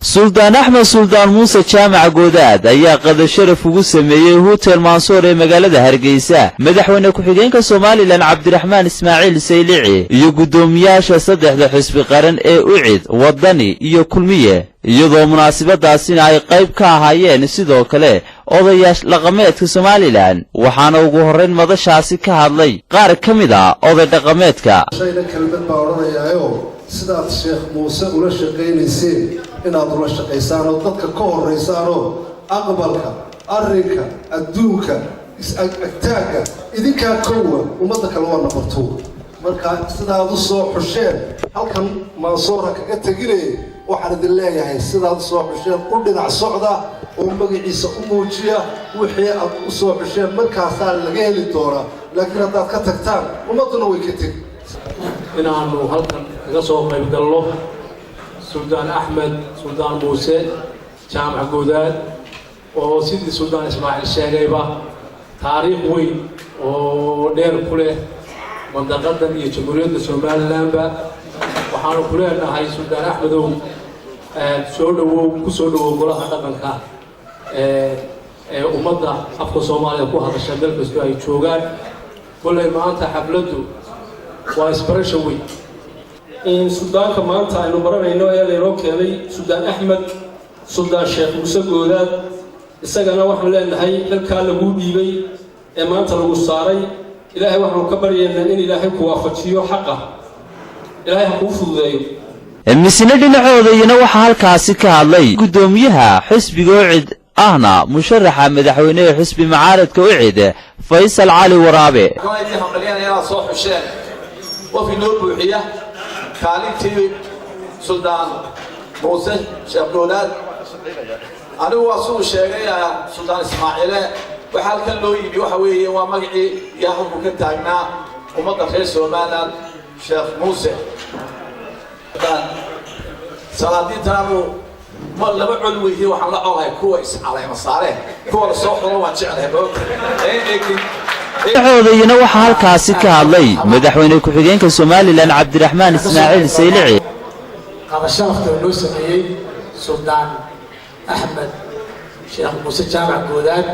Suldaan Axmed Suldaan Muuse Jaamac Goodaad ayaa qada sharaf ugu sameeyey Hotel Mansoor ee magaalada Hargeysa madaxweyne ku-xigeenka Somaliland Cabdiraxmaan Ismaaciil Saylici iyo guddoomiyaasha saddexda xisbi qaran ee UCID, Waddani iyo Kulmiye, iyadoo munaasabadaasina ay qayb ka ahaayeen sidoo kale odayaasha dhaqameedka Somaliland. Waxaana ugu horrayn madashaasi ka hadlay qaar ka mid ah oday dhaqameedka. Shayna kelmad baa odhanayaayo: sidaad Sheekh Muuse ula shaqaynayseen inaad ula shaqaysaanoo dadka ka horraysaanoo aqbalka arrinka adduunka is-agtaagga idinkaa kowa, ummadda kale waa noqoto. Marka sidaad u soo xusheen halkan Maansoora kaga teginaya, waxaan idin leeyahay sidaad u soo xusheen u dhinac socda oo magaciisa u muujiya. Wixii aad u soo xusheen markaasaa laga heli doonaa, laakiin haddaad ka tagtaan, ummadduna way ka tegi. Inaannu halkan kaga soo qayb galno Suldaan Axmed Suldaan Muuse Jaamac Goodaad, oo sidii Suldaan Ismaaciil sheegayba taariikh weyn oo dheer ku leh mandaqadan iyo Jamhuuriyadda Somalilandba. Waxaanu ku leenahay, Suldaan Axmedow, soo dhowow, ku soo dhowow golaha dhaqanka ee ummadda afka Soomaaliya ku hadasha meel kastoo ay joogaan. Kolley maanta xafladdu waa isbarasho weyn. Suldaanka maanta aynu baranayno ee laynoo keenay, Suldaan Axmed Suldaan Sheekh Muuse Goodaad, isagana waxaanu leenahay xilkaa laguu dhiibay ee maanta lagu saaray, Ilaahay waxaanu ka baryaynaa in Ilaahay ku waafajiyo xaqa, Ilaahay ha kuu fududeeyo. Misne dhinacooda iyana waxaa halkaasi ka hadlay guddoomiyaha xisbiga UCID ahna musharaxa madaxweyneha xisbi mucaaradka UCID, Faysal Cali Waraabe. Idin hambalyanaya inaad soo xusheen qof inoo buuxiya kaalintii Suldaan Muuse Sheekh Goodaad. Anigu waa siduu sheegay Suldaan Ismaaciile, waxa halkan loo yimi waxa weeye waa magacii iyo halku ka taagnaa ummadda reer Somaliland, Sheekh Muuse. Salaadiintan anu ma lama col weydiye, waxaan la colahay kuwa iscaleyma saareen, kuwa la soo xulo waan jeclahay. Dhinacooda iyana waxaa halkaasi ka hadlay madaxweyne ku-xigeenka Somaliland Cabdiraxmaan Ismaaciil Saylici. Qada sharafta oo noo sameeyey Suldaan Axmed Sheekh Muuse Jaamac Goodaad,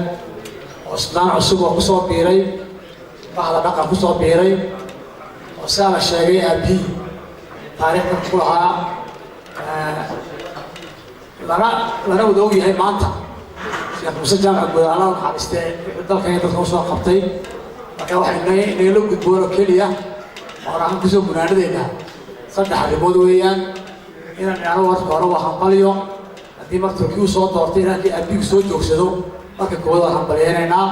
oo suldaan cusub oo kusoo biiray bahda dhaqan kusoo biiray, oo sidaa la sheegay aabihii taariikhdan ku lahaa, lana wada og yahay maanta Sheekh Muuse Jaamac Goodaad, Allah naxariistee, wuxuu dalkan iyo dadka usoo qabtay. Marka waxay nagala gudboon oo keliya oon aan kusoo gunaanadaynaa saddex arrimood weeyaan: inaan idhaahdo warka hore waa hambalyo, haddii mar Turki uu soo doortay inankii aabbigu soo joogsado. Marka koowaad waan hambalyaynaynaa.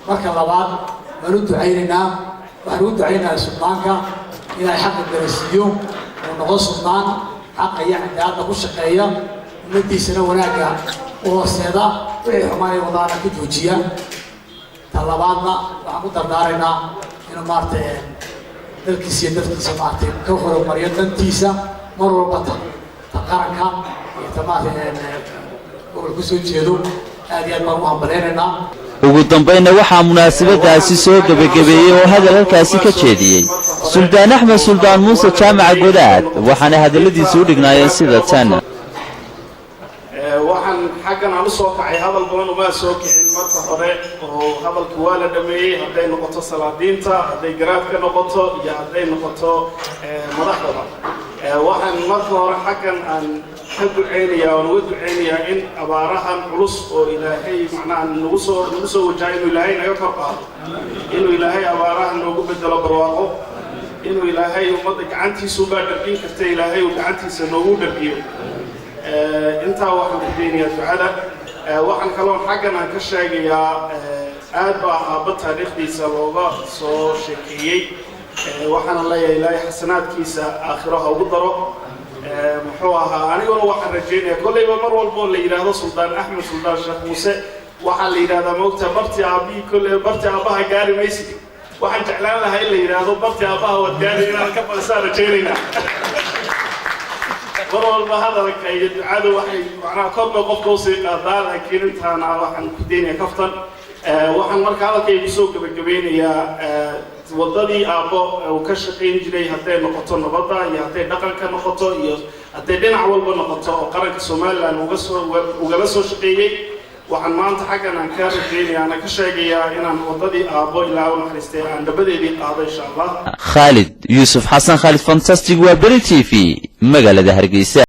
Marka labaad waan u ducaynaynaa. Waxaan ugu ducaynayaa suldaanka inay xaqa garasiiyo, uu noqdo suldaan xaqa iyo cadaaladda ku shaqeeya, ummaddiisana wanaagga u horseeda, wixii xumaanay wadaana ka joojiya. Ta labaadna waxaan ku dardaaraynaa inuu maaragtay dalkiisa iyo dadkiisa maaragtay ka horumariyo dantiisa mar walba, ta qaranka iyo ta maaragtay gobol kusoo jeedo. Aad iyo aad baan u hambalyaynaynaa. Ugu dambaynna waxaa munaasabadaasi soo gebagabeeyey oo hadal halkaasi ka jeediyey Suldaan Axmed Suldaan Muuse Jaamaca Godaad, waxaana hadalladiisa u dhignaayeen sida tan. Waxaan xaggan aan usoo kacay, hadal badan umaa soo kicin marka hore, oo hadalka waa la dhameeyey, hadday noqoto salaadiinta, hadday garaadka noqoto iyo hadday noqoto madaxdaba. Waxaan marka hore xaggan aan ka ducaynayaa oon uga ducaynayaa in abaarahan culus oo Ilaahay macnaha nagu soo wajahay inuu Ilaahay naga kor qaado, inuu Ilaahay abaarahan noogu bedelo barwaaqo, inuu Ilaahay ummadda gacantiisuubaa dhargin karta, Ilaahay uu gacantiisa noogu dhargiyo. Intaa waxaan ku daynayaa ducada. Waxaan kaloon xaggan aan ka sheegayaa, aad baa aabba taariikhdiisa looga soo sheekeeyey. Waxaana leeyahay Ilaahay xasanaadkiisa aakhiro ha ugu daro. Muxuu ahaa, aniguna waxaan rajaynayaa kollayba mar walboo la yidhaahdo Suldaan Axmed Suldaan Sheekh Muuse, waxaa la yidhahdaa, moogta, barti aabbihii kolley barti aabbaha gaari maysid. Waxaan jeclaan lahaa in la yidhaahdo barti aabbaha waad gaari, inaan ka badisaa rajaynaynaa. Mar walba hadalka iyo ducadu waxay macnaha korba qofka usii qaadaa, laakiin intaana waxaan ku daynaya kaftan. Waxaan marka hadalkayga kusoo gebagabeynayaa waddadii aabbo uu ka shaqayn jiray, hadday noqoto nabadda iyo hadday dhaqanka noqoto iyo Hadday dhinac walba noqoto oo qaranka Somaliland uga soo ugala soo shaqeeyey. Waxaan maanta xaggan aan ka rajeynaya ana ka sheegayaa inaan waddadii aabbo, ilaa u naxariistay, aan dhabadeedii qaado, insha Allah. Khaalid Yuusuf Xasan, Khaalid Fantastic, waa Beri TV, magaalada Hargeysa.